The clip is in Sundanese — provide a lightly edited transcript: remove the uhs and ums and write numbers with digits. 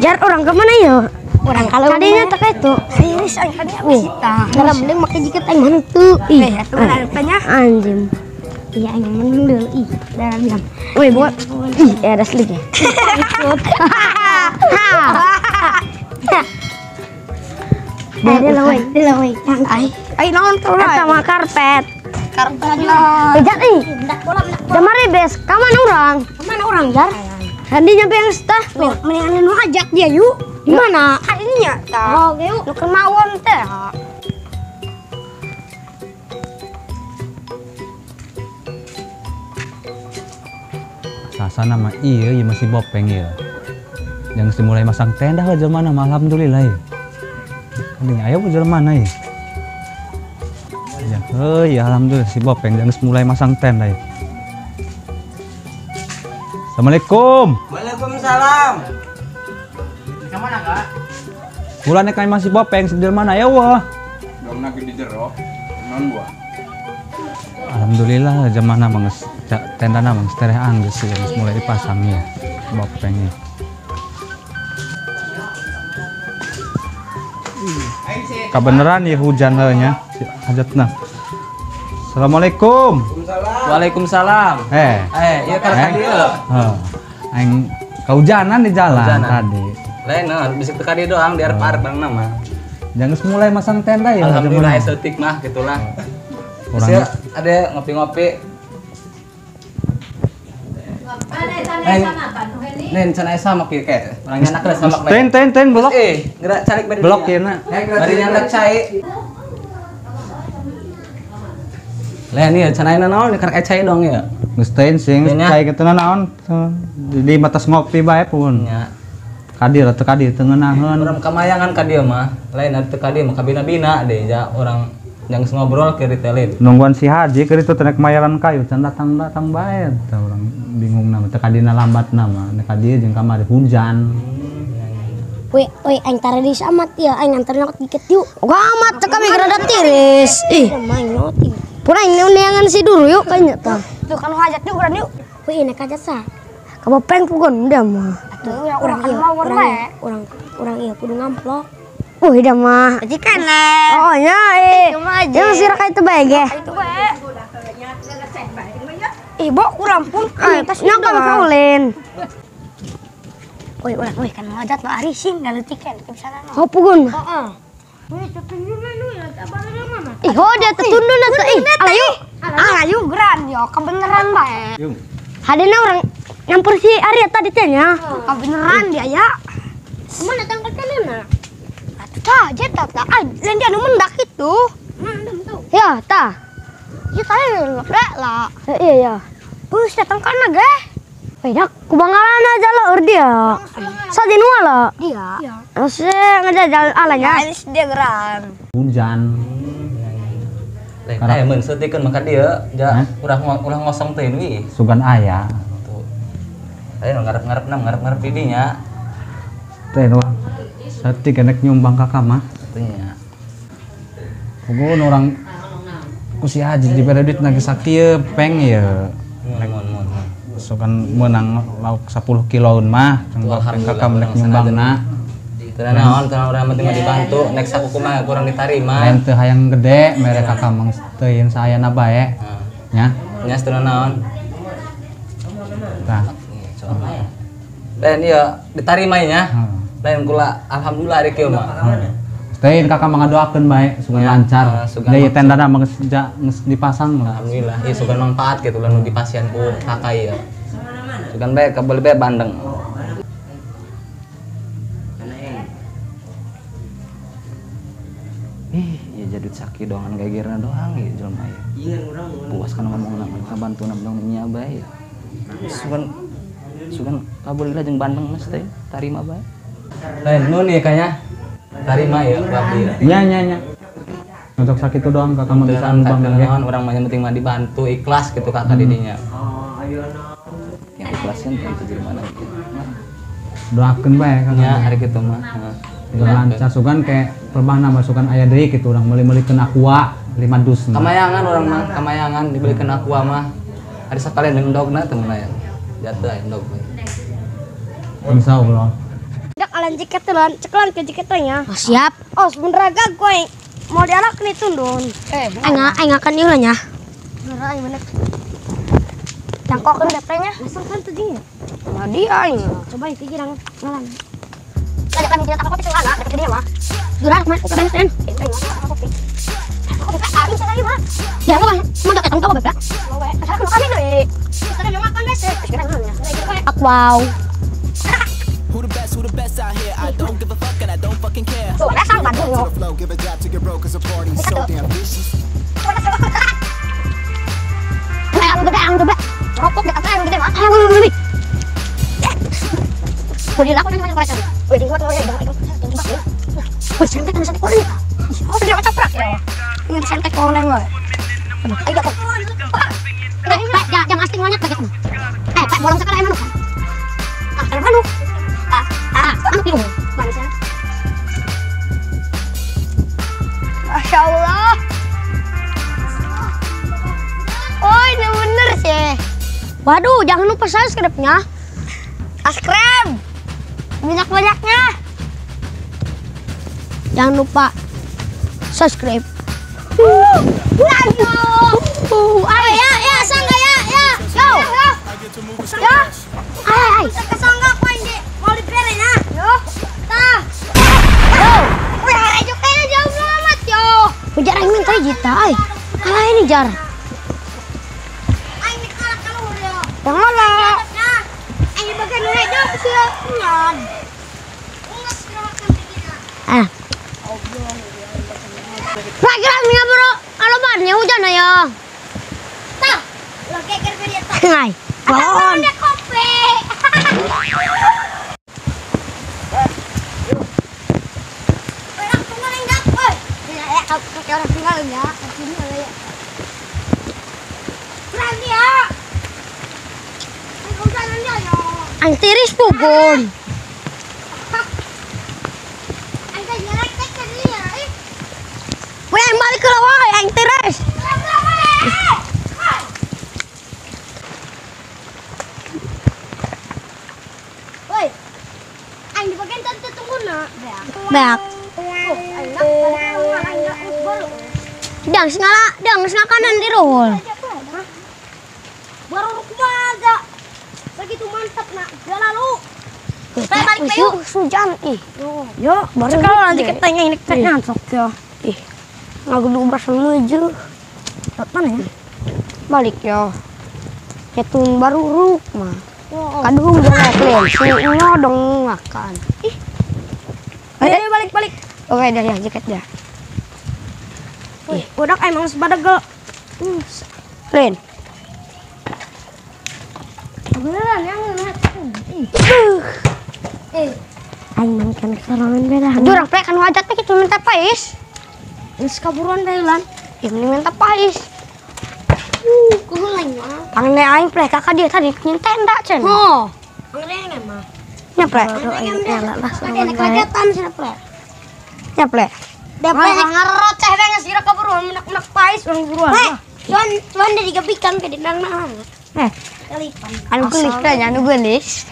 Jar orang kemana ya? Orang kalau kadinya tak itu. Serius aing kadinya kita. Dalam mending make jiket aing hantu. Ih, atuh tanya. Anjing. Iya aing mending deui. Ih, dalam diam. Woi, buat. Ih, ada slik ya. Ada woi, ai. Ai naon tuh? Eta mah karpet. Karpet lah. Jar ih. Jamari bes, ka mana urang? Ka mana urang, Jar? Handi nyampe yang setah. Mendingan nu ajak dia yuk. Di mana? Kan ininya tah. Oh, yuk. Nu kemawon teh. Sasana mah iya, iya masih bopeng ya. Yang mulai masang tenda lah jelema mah alhamdulillah ya. Mending ayo jelema mana ya. Ya, heuh ya alhamdulillah si bopeng jangan mulai masang tenda ya. Assalamualaikum. Waalaikumsalam. Ke mana kak? Bulannya kami masih bopeng sebelum mana ya wah? Dong lagi di jero, non buah. Alhamdulillah zaman nama nges tenda nama nges tereh angges sih, nges mulai dipasang ya bopengnya. Kebenaran ya hujan nya hajatna. Assalamualaikum. Waalaikumsalam. Iya kan tadi ya. Aing kehujanan di jalan tadi. Lain bisa teka dia doang di arep-arep bang nama. Jangan mulai masang tenda ya. Alhamdulillah estetik mah gitulah. Orang ada ngopi-ngopi. Nen cenah sama kieu ke. Orang nyanak lah sama. Ten ten ten blok. Gerak calik bari. Blok ieu na. Bari nyanak cai. Lain ieu cenah naon karek cai dong ya. Geus teh sing cai kitu naon. Di batas ngopi bae pun. Nya. Kadir atau kadir teu ngeunaheun. Urang kamayangan ka dieu mah. Lain atuh ka dieu mah kabina-bina deh ja orang yang ngobrol ke ditelin. Nungguan si Haji keur itu teh mayaran kayu can datang-datang bae tah urang bingung nama teh kadina lambat nama nek ka dieu jeung kamari hujan. Woi, oi aing tara di amat ya aing nganter nyokot dikit yuk. Ogah amat teh kami rada tiris. Ih. Pun aing neangan si dulu yuk kayaknya tah. Tuh kan hajat yuk urang yuk. Woi nek hajat sah. Kabopeng pugon udah mah. Atuh urang ieu urang ieu kudu ngamplok. Udah mah. Jadi kan oh nya yang si raka itu bae ge. Itu bae. Ih, bok kurang pun. Tas nyokot kaulin. Woi, urang woi kan hajat lo ari sing galeutik kan bisa naon. Oh pugon. Heeh. Woi, tetunduna nu ya mana? Ih, oh dia tetunduna teh. Ih, alayu. Alayu geran yo kebeneran bae. Hadena orang nyampur si Arya tadi teh nya. Kebeneran dia ya. Mana datang ke sana? Atuh tah, jeta tah. Ah, lain dia anu mendak itu. Ya, tah. Ya tah lah. Iya, ya. Bus datang kana ge. Beda kubangalan aja lah ur dia. Sa di nual lah. Dia. Terus ngejajal alanya. Dia geran. Hujan. Lain mun seutikeun maka dia ja ulah ngosong teh we. Sugan aya. Tuh. Lain ngarep-ngarep nam ngarep-ngarep di dinya. Teh doang. Saeutik enek nyumbang kakak mah. Teh nya. Puguh orang ku si Haji dibere duit na geus sakieu peng ieu. Mun. Sugan meunang lauk 10 kiloan mah kakak nek nyumbangna. Teu naon teu urang penting mah dibantu nek sakuku mah kurang ditarima. Lain teu hayang gede mere kakak mah teu yen saayana bae. Nya. Nya teu naon. Tah. Lain ieu ditarima nya. Lain kula alhamdulillah ari kieu mah. Teh kakak mah ngadoakeun bae sugan lancar. Deui tendana mah geus dipasang lah. Alhamdulillah ieu sugan manfaat kitu lah nu dipasihan ku kakak ieu. Sugan bae kabeuli bae bandeng. Ih, ya jadut sakit doangan gagerna doang ya jelema ieu. Puas kan ngomongna ka bantuna dong nya bae. Sugan sugan kabeuli jeung bandeng mas teh tarima bae. Lain nun ya kayaknya. Tarima ya abdi. Nya nya nya. Untuk sakit itu doang kakak mah bisa bang ya. Orang mah yang penting mah dibantu ikhlas gitu kakak didinya. Oh, ayo yang ikhlasnya itu jadi mana gitu. Doakeun bae kakak. Ya hari gitu mah. Lancar sugan kayak perbahna masukan aya deui gitu urang meuli-meulikeun aqua 5 dus. Kamayangan urang mah, kamayangan dibelikeun aqua mah. Ada sakalian endogna teh mun aya. Jatuh endog. Insyaallah. Dak alan jaket lan, ceklan ke jaketnya. Oh, siap. Oh, sebenarnya gue mau dialak nih tundun. Aing akan ieu nya. Geura aing bener. Cangkok kan DP-nya. Langsung kan tuh nah dia aing. Coba itu girang ngalan. Ada kami tidak kopi tuh anak, dia mah. Geura mah kopi kan. Kopi. Kopi aing lagi mah. Ya mah mau tak ketemu bebek. Asal kami deui. Kita makan bese. Wow. Who the best out here? I don't give a fuck and I don't fucking care. So, flow, give a dap to get broke 'cause the party's so damn vicious. Masya Allah. Oh ini bener sih. Waduh, jangan lupa subscribe-nya. Subscribe banyak-banyaknya. Jangan lupa subscribe. Ayo ya, ya, sangga ya, ya. Yo. Ya. Ay, ay. Sangga apa ini? Mau dipere ya? Yo. Tah. Yo. Wih, ayo kayaknya jauh banget yo. Ujar aing minta jita ay. Kalah ini jar. Aing kalah kalau yo. Jangan lah. Aing bagian jauh sih. Ah. Lagi-lagi bro, kalau bannya hujan ayo. Tah, lo keker ke dia tah. Ngai. Pohon. Kopi. Orang tunggal enggak, oi. Ya, kayak orang tinggal ya, sini ya. Berani ya. Hujan aja yo. Ang tiris pugon. Weh, balik ke lawan, yang teres. Woi, aing di bagian tante tunggu nak. Bak. Dang sengala, dang sengala kanan di roll. Baru kumaha. Begitu mantap nak. Jalan lu. Balik yuk, hujan ih. Yo, baru kalau nanti ketanya ini kayaknya sok ya. Ih. Ngagedu beras menuju. Mana ya? Balik ya. Ketun baru ruk mah. Kadung jalan klen. Ngodong makan. Ih. Ayo balik balik. Oke dah ya jaket dah. Ih, udah emang sebadagel. Len. Beneran yang ih. Aing makan kesorangan beda. Jurang plek kan wajat teh kitu minta pais. Geus kaburuan bae lan. Ya mending minta pais. Kumaha mah. Pangne aing plek kakak dia tadi nyin tenda cenah. Oh. Pangne mah. Nya plek. Lah sorangan kagetan cenah plek. Nya plek. Da plek ngaroceh we geus ira kaburuan menak-menak pais urang buruan. Cuan cuan dari gebikan ke dindang mah. Eh. Anu geulis teh nya anu geulis.